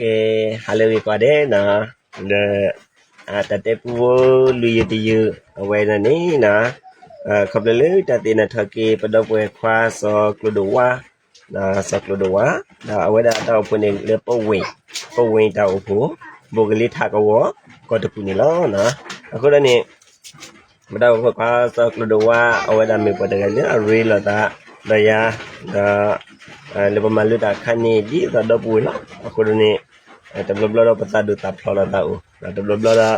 ကဲ ဟါလၢအဂ့ၤကိးဂၤဒဲးနီၤ, ဒီး တၢ်တဲပူဖိလွံၢ်ယုၢ်တယုၢ် အဝဲဒၣ်န့ၣ်နီၤ, ခီဖျိလၢတၢ်သ့ၣ်နီၣ်ထီၣ်က့ၤ ပဒီပုၢ်ဝဲၢ်ခွါစီၤကျိၤဒိၣ်ဝါ, စီၤကျိၤဒိၣ်ဝါ, ဒီးအဝဲဒၣ်တၢ်အိၣ်ဖှိၣ်န့ၣ်လၢပဝ့ၢ်, ပဝ့ၢ်တၢ်အိၣ်ဖှိၣ်, ဘိၣ်ကလံၤထးကဝီၤ ကီၢ်တပူၤန့ၣ်လီၤ. အဃိဒီးန့ၣ် ပဒီပုၢ်ဝဲၢ်ခွါစီၤကျိၤဒိၣ်ဝါ အဝဲဒၣ်မ့ၢ်ပှၤတဂၤလၢအရ့လိာ်သးဒီးယၤ, ဒီး လၢပမၤလိတၢ်အခါန့ၣ် ဒ်သိးဒီပုၢ်ဝဲၢ်လီၤ. အဃိဒီးန့ၣ် တဘျီဘျီဒီးပသးဒိၣ်သးဖျိးလိာ်သးအိၣ်, ဒီးတဘျီဘျီဒီး ပလဲၤ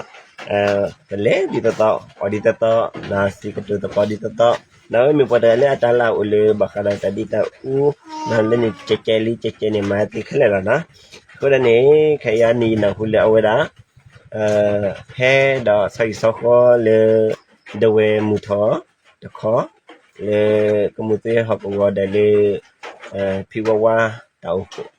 ဒ်သိးသိး အီၣ်ဒ်သိးသိး, ဒီးစံးကတိၤသကိးဒ်သိးသိး, ဒီးအဝဲမ့ၢ်ပှၤတဂၤလၢအတၢ်လၢအအိၣ်လၢဘၣ်ဃးဒီးတၢ်ဒ်တၢ်အူ, ဒီးလၢန့ၣ်ကဲကဲလံကဲကဲန့ၣ် မၤသ့ခဲလၢာ်လီၤနီၤ. အဃိဒီးန့ၣ် ခဲအံၤန့ၣ် ယနၢ်ဟူလၢအဝဲဒၣ် ဟဲဒီးဆၣ်ဂံၢ်ဆၣ်ဃီလၢ ဒဝဲၢ်မုၢ်ထီၣ်တခီ, လၢကမူၣ်သ့ဟီၣ်ကဝီၤဒီးလၢ ဖံဝါဝါတၢ်အိၣ်ဖှိၣ်,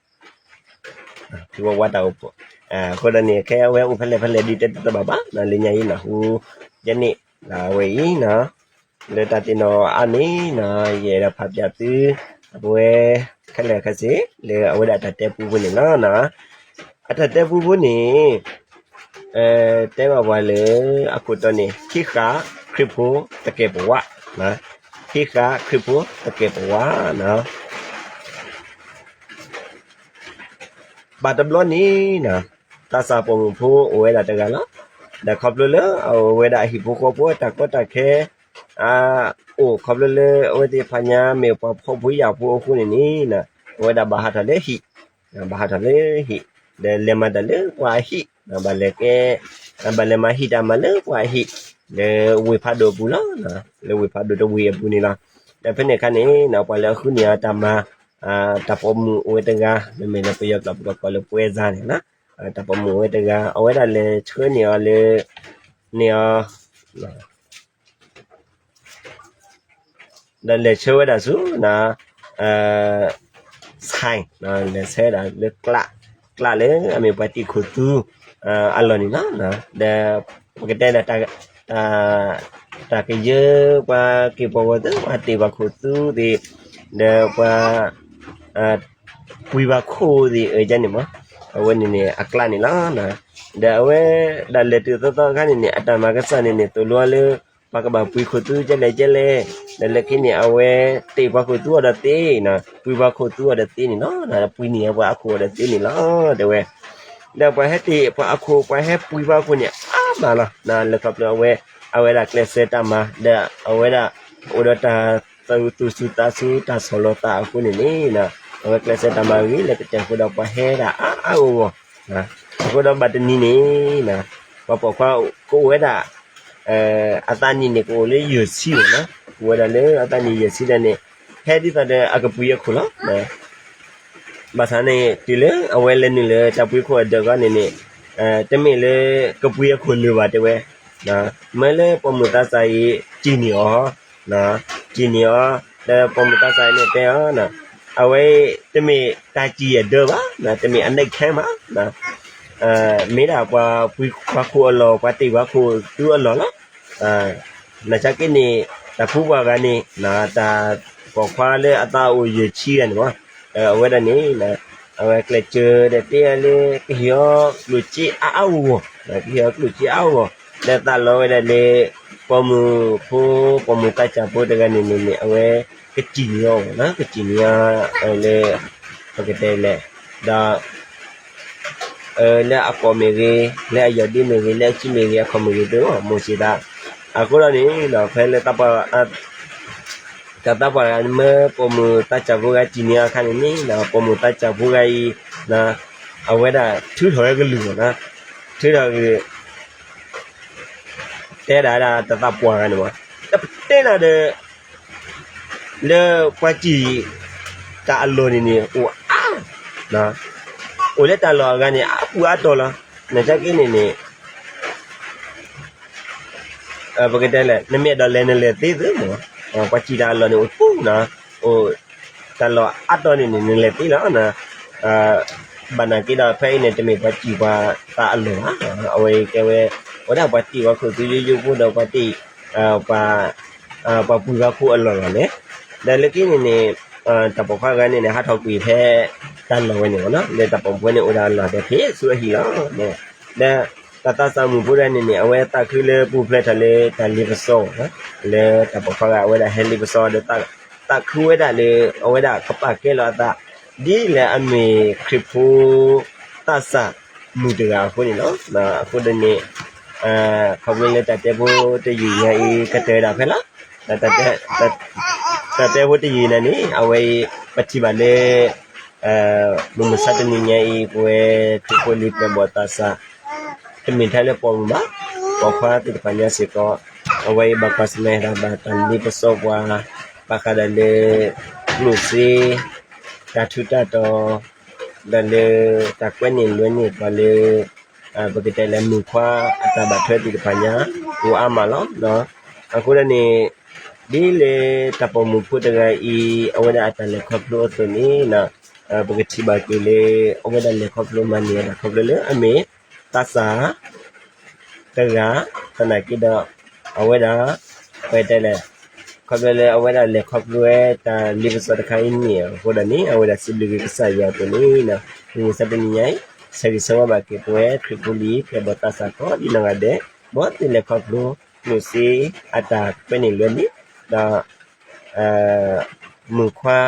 ဖံဝါဝါတၢ်အိၣ်ဖှိၣ်, အဃိဒီးန့ၣ် ခဲအဝဲအိၣ်ဖဲလဲၣ်ဖဲလဲၣ်ဒ်တဲတဘၣ်ဘၣ်နီၤ, လၢညါအံၤနၢ်ဟူ ယဲန့ၣ် လၢအဝဲအံၤနီၤ, လၢတၢ်သ့ၣ်နီၣ်အါန့ၣ်နီၤ ယအဲၣ်ဒိးဖးဖျါသု အဝဲ ခဲလၢာ်ခဲဆ့ လၢအဝဲဒၣ်တၢ်တဲပူဖိန့ၣ်လီၤ. အတၢ်တဲပူဖိန့ၣ် တဲဘၣ်ပှၤလၢအခိၣ်တီန့ၣ် ဟံးဃာ်ခရံာ်ဖိသကဲးပဝး, ဟံးဃာ်ခရံာ်ဖိသကဲးပဝးနီၤ. ဘၣ်တဘျီန့ၣ်နီၤ သးစၢ်ပိာ်မုၣ်ဖိအိၣ်ဝဲဒၣ်တဂၤလီၤ. ဒီးခီဖျိလၢအအိၣ်ဝဲဒၣ်အဟံၣ်ဖိဃီဖိတၢ်ကီတၢ်ခဲ အအိၣ် ခီဖျိလၢအဝဲသ့ၣ်တဖၣ်ညါမ့ၢ်ပှၤဖှီၣ်ဖိယာ်ဖိအဃိန့ၣ်န့ၣ် အဝဲဒၣ်ဘၣ်ဟးထီၣ်လၢဟံၣ်, ဘၣ်ဟးထီၣ်လၢဟံၣ်, ဒီးလဲၤမၤတၢ်လၢပှၤအဟံၣ်, ဘၣ်လဲၤကဲ, ဘၣ်လဲၤမၤဟံၣ်တၢ်မၤလၢပှၤအဟံၣ်, လၢဝ့ၢ်ဖးဒိၣ်အပူၤလီၤ, လၢဝ့ၢ်ဖးဒိၣ်တဝ့ၢ်အပူၤန့ၣ်လီၤ. ဒီးဖဲန့ၣ်အခါန့ၣ် ပှၤလၢအဃုန့ၢ်အီၤတၢ်မၤ တၢ်ပိာ်မုၣ်အိၣ်ဝဲတဂၤ မ့မ့ၢ်လၢပယီၤကျိာ်ပကကိးလၢပွဲစားန့ၣ်လီၤ. တၢ်ပိာ်မုၣ်အိၣ်ဝဲတဂၤ အဝဲဒၣ်လဲၤဆှၢန့ၢ်အီၤလၢ န့ၢ်အီၤ ဒီးလဲၤဆှၢဝဲဒၣ်ဆူ ဆဲး လဲၤဆှၢဝဲဒၣ်လၢ ကျးလၢအမ့ၢ်ပှၤတံာ်ခိၣ်သူ အလီၢ်န့ၣ်လီၤ. ဒီးပကတဲဒၣ် တၢ်ကယၢပှၤက့ၤပှၤဂီၢ်သ့ၣ် ပှၤတ့ၢ်ပှၤခိၣ်သူသ့ၣ် ဒီးပှၤ ပှံၤပှၤခိၣ်သ့ၣ်အၢန့ၣ်မး, အဝဲန့ၣ်န့ၣ် အကျးန့ၣ်လီၤ. ဒီးအဝဲဒၣ်လဲၤတုၤသီသီအခါန့ၣ်န့ၣ် အတၢ်မၤကစၢ်န့ၣ်န့ၣ် သိၣ်လိအီၤလၢ ပှၤကဘၣ်ပှံၤခိၣ်သူကဲလဲၣ်ကဲလဲၣ်, ဒီးလၢခံန့ၣ် အဝဲတ့ၢ်ပှၤခိၣ်သူအီၤဒီးသ့, ပှံၤပှၤခိၣ်သူအီၤဒီးသ့န့ၣ်လီၤ. ပှံၤန့ၢ်ပှၤအခိၣ်အီၤဒီးသ့န့ၣ်လီၤ တဲဝဲ. ဒီးပှၤဟဲတ့ၢ်ပှၤအခိၣ် ပှၤဟဲပှံၤပှၤခိၣ်န့ၣ် အါမးလီၤ. လၢခီဖျိအဝဲ အဝဲဒၣ်ကျဲးစၢးတၢ်မၤ ဒီးအဝဲဒၣ် အိၣ်ဒီးတၢ်သူၣ်ဆူၣ်သးဆူ တၢ်ဆီၣ်လီၤသးအဃိန့ၣ်န့ၣ် အဝဲကျဲးစၢးတၢ်မၤဂ့ၤလၢကစၢၢ်ဃိဒီးပှၤဟဲဒၣ်အါအါဂီၢ်ဂီၢ်. အဃိဒီးဘၣ်တနံၤန့ၣ် ပှၤပိာ်ခွါကအိၣ်ဝဲဒၣ် အသးနံၣ်န့ၣ် ကအိၣ်လၢယဲၢ်ဆံန့ၣ်လီၤ. ကအိၣ်ဝဲဒၣ်လၢအသးနံၣ်ယဲၢ်ဆံဒၣ်န့ၣ် ဟဲဒ်သိးဒီးအကပှံၤအခိၣ်လီၤ. ဘၣ်ဆၣ်န့ၣ် တုၤလၢအဝဲလဲၤနုာ်လၢတၢ်ပှံၤခိၣ်အဒၢးအဂီၢ်န့ၣ်န့ၣ် တမ့ၢ်လၢကပှံၤအခိၣ်လၢၤဘၣ်တဲဝဲ, မ့ၢ်လၢပိာ်မုၣ်သးစၢ်အံၤ စံၣ်န့ၢ်အီၤ, စံၣ်န့ၢ်အီၤ, ဒီးပိာ်မုၣ်သးစၢ်အံၤန့ၣ်တဲအီၤ, အဝဲတမ့ၢ်တၢ်စံၣ်အဒၢးဘၣ်, တမ့ၢ်အနံၣ်ခဲဘၣ်, မ့ၢ်ဒၣ်ပှၤပှံၤပှၤခိၣ်အလီၢ် ပှၤတ့ၢ်ပှၤခိၣ်သူအလီၢ်လီၤ. နာ်က့န့ၣ် တၢ်ဖုပှၤဂၤန့ၣ် တၢ်ပိာ်ခွါလၢအသးအိၣ်ယဲၢ်ဆံဂၤန့ၣ်မး, အဝဲဒၣ်န့ၣ် အဝဲကျဲးစၢးဒီးတဲအီၤလၢ ကဟ့ၣ်အီၤကျိၣ်စ့အါအါဂီၢ်ဂီၢ်, ကဟ့ၣ်အီၤကျိၣ်စ့အါအါဂီၢ်ဂီၢ်, လၢသးလီဝဲဒၣ်လၢ ပိာ်မုၣ်ဖိ ပိာ်မုၣ်သးစၢ်ဖိတဂၤန့ၣ်န့ၣ်န့ၣ် အဝဲကစံၣ်န့ၢ်အီၤ, ကစံၣ်န့ၢ်အီၤလၢ ပကတဲလဲၣ်, ဒီး လၢအကိာ်မ့ၢ်ဂ့ၤ, လၢအယီၢ်ဒ့မ့ၢ်ဂ့ၤ, လၢအစုမ့ၢ်ဂ့ၤ, အခီၣ်မ့ၢ်ဂ့ၤ ဒိၣ်မိၢ်စံးသး, အဃိဒီးန့ၣ် ဖဲလၢ တၢ်သးပှၢ်ဂၤမၢပိာ်မုၣ်သးစၢ်ဖိဂၤစံၣ်န့ၢ်အခါန့ၣ်န့ၣ် ပိာ်မုၣ်သးစၢ်ဖိဂၤအံၤ အဝဲဒၣ်ထုးထီၣ်ဝဲကလုၢ်မး, ထုးထီၣ်ကလုၢ် တဲဒၣ်ဒၣ်တၢ်သးပှၢ်ဂၤန့ၣ်မး, တပတဲနၤဒီး လၢပှၤစံၣ်တၢ်အလီၢ်န့ၣ်န့ၣ် အိၣ်အါ, အိၣ်လၢတၢ်လီၢ်အဂၤန့ၣ် အါပူၤအါတီၢ်လီၤ. နာ်က့န့ၣ်န့ၣ် ပကတဲလဲၣ် နမ့ၢ်အဲၣ်ဒိးလဲၤနလဲၤသ့သ့မး, ပှၤစံၣ်တၢ်အလီၢ်န့ၣ် အိၣ်ပူၤနီၤ, အိၣ်တၢ်လီၢ်အါတီၢ်န့ၣ်န့ၣ် နလဲၤသ့လီၤ. ဘၣ်နာ်က့ဒီး ဖဲအံၤန့ၣ် တမ့ၢ်ပှၤစံၣ်ပှၤသးအလီၢ်ဘၣ်, အဝဲကဲဝဲ ဝဲဒၣ်ပှၤတ့ၢ်ပှၤခိၣ်သူယိယိဖိဒီးပှၤတ့ၢ် ပှၤပှံၤပှၤခိၣ်အလီၢ်လီၤန့ၣ်, ဒီးလၢခံန့ၣ်န့ၣ် တၢ်ပိာ်ခွါဂၤန့ၣ်န့ၣ် ဟးထီၣ်ကွံာ်ဖဲ တၢ်လီၢ်ဝဲန့ၣ်လီၤ. လၢတၢ်ပိာ်မုၣ်ဖိန့ၣ်အိၣ်ဒီးအလီၢ်ဒဲးဖဲဆူအဟံၣ်လီၤ. ဒီးတၢ်သးစၢ်မုၣ်ဖိတဂၤန့ၣ်န့ၣ် အဝဲသးခုလၢပူၤဖျဲးထီၣ်လၢတၢ်လ့ပစီ, လၢတၢ်ပိာ်ခွါဂၤအဝဲဒၣ်ဟဲလ့ပစီဒီး သးခုဝဲဒၣ်လၢ အဝဲဒၣ်ကပာ်ကဲလီၤအသး ဒ်လဲၣ်အမ့ၢ်ခရံာ်ဖိ သးစၢ်မုၣ်တဂၤအဃိန့ၣ်လီၤ. အဃိဒီးန့ၣ် ခီဖျိလၢတၢ်တဲဖိတယုၢ်ညါအံၤ ကတၢၢ်ဝဲဒၣ်ဖဲလီၤ. တၢ်တဲဖိတယုၢ်ညါန့ၣ် အဝဲအံၤ ပထံၣ်ဘၣ်လၢ မုၢ်မဆါတနံၤညါအံၤ ပဝဲခရံာ်ဖိလံၤပျဲၢ်ဘီၣ်သးစၢ် တမ့ၢ်ထဲလၢပိာ်မုၣ်ဘၣ်, ပိာ်ခွါသ့ၣ်တဖၣ်ညါစ့ၢ်ကီး အဝဲအံၤဘၣ်ကွၢ်ဆၢၣ်မဲာ်တၢ်ဘၣ်တၢ်လ့ပစီပှၤ ဘၣ်ဃးဒီးလၢ မုၢ်ဆ့ တၢ်ထူးတၢ်တီၤ ဒီးလၢတၢ်ကွဲန့ၢ်လွဲန့ၢ်ပှၤလၢ ပကတဲလၢမုၣ်ခွါအတၢ်ဘၣ်ထွဲသ့ၣ်တဖၣ်ညါ အိၣ်အါမးလီၤ. အဃိဒီးန့ၣ် ဒ်လဲၣ်တၢ်ပိာ်မုၣ်ဖိတဂၤအံၤ အဝဲဒၣ်အတၢ်လဲၤခီဖျိအသိးန့ၣ် ပကထံၣ်ဘၣ်က့ၤလၢ အဝဲဒၣ်လဲၤခီဖျိမၤန့ၢ်အတၢ်ခီဖျိလၢအမ့ၢ် သးစၢ် တဂၤ သနာ်က့ဒီး အဝဲဒၣ် ပတဲလဲၣ် ခီဖျိလၢအဝဲဒၣ်လဲၤခီဖျိဝဲတၢ်လ့ပစီတခါအံၤန့ၣ်အဃိဒီးန့ၣ် အဝဲဒၣ်စံးဘျုးက့ၤကစၢ်ယွၤအသိးန့ၣ် မုၢ်မဆါတနံၤညါအံၤ ဆၢဂ့ၤဆၢဝါဘၣ်က့ၤပဝဲခရံာ်ဖိလံၤ ပျဲၢ်ဘီၣ်သးစၢ်ကိးဒံနီၢ်ဂၤဒဲး မ်သုလဲၤခီဖျိ မုၢ်ဆ့အတၢ်ကွဲန့ၢ်လွဲန့ၢ် ဒီး မုၣ်ခွါ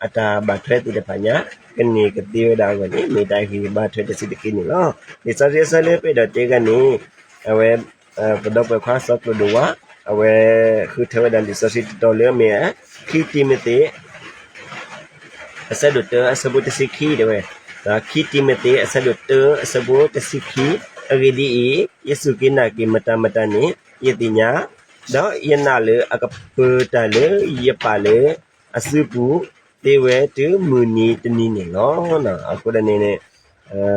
အတၢ်ဘၣ်ထွဲသ့ၣ်တဖၣ်ညါ ကန့ၢ်ကသ့ဝဲဒၣ်အဂီၢ်န့ၣ် မ့ၢ်တၢ်ဂံၢ်ဘါထွဲတဆံးတက့ၢ်န့ၣ်လီၤ. လံာ်စီဆှံအဆၢလၢပအဲၣ်ဒိးတဲဂၤန့ၣ် အဝဲ ပဒီပုၢ်ဝဲၢ်ခွါစီၤကျိၤဒိၣ်ဝါ အဝဲဃုထၢဝဲဒၣ်လံာ်စီဆှံတတီၤလၢအမ့ၢ် ခံတံၤမသ့း အဆၢဒိၣ်တၢအဆၢဖိတဆံခံတဲဝဲ, ခံတံၤမသ့း အဆၢဒိၣ်တၢအဆၢဖိတဆံခံ, အဂ့ၢ်ဒ်အံၤ, ယစူၢ်က့ၤနာ်က့ၤမတၤမတၤန့ၣ် ယသ့ၣ်ညါ, ဒီးယနာ်လၢအကပၢၤတၢ်လၢယပာ်လၢအစုပူၤ သ့ဝဲတုၤမုၢ်နံၤတနံၤန့ၣ်လီၤ. အဃိဒီးန့ၣ်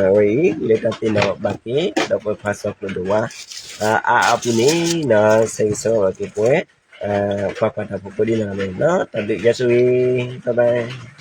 အဝဲအံၤ လၢတၢ်သ့ၣ်နီၣ်ဘၣ်က့ၤ ဒီပုၢ်ဝဲၢ်ခွါစီၤကျိၤဒိၣ်ဝါ အါအါပူၤန့ၣ် ဆၢဂ့ၤဆၢဝါဘၣ်က့ၤပဝဲ ပှၤကွၢ်တၢ်ဖိကိးဒံနီၢ်ဂၤဒဲးန့ၣ်လီၤ. တၢ်ဘျုးယွၤဆိၣ်ဂ့ၤ, bye bye.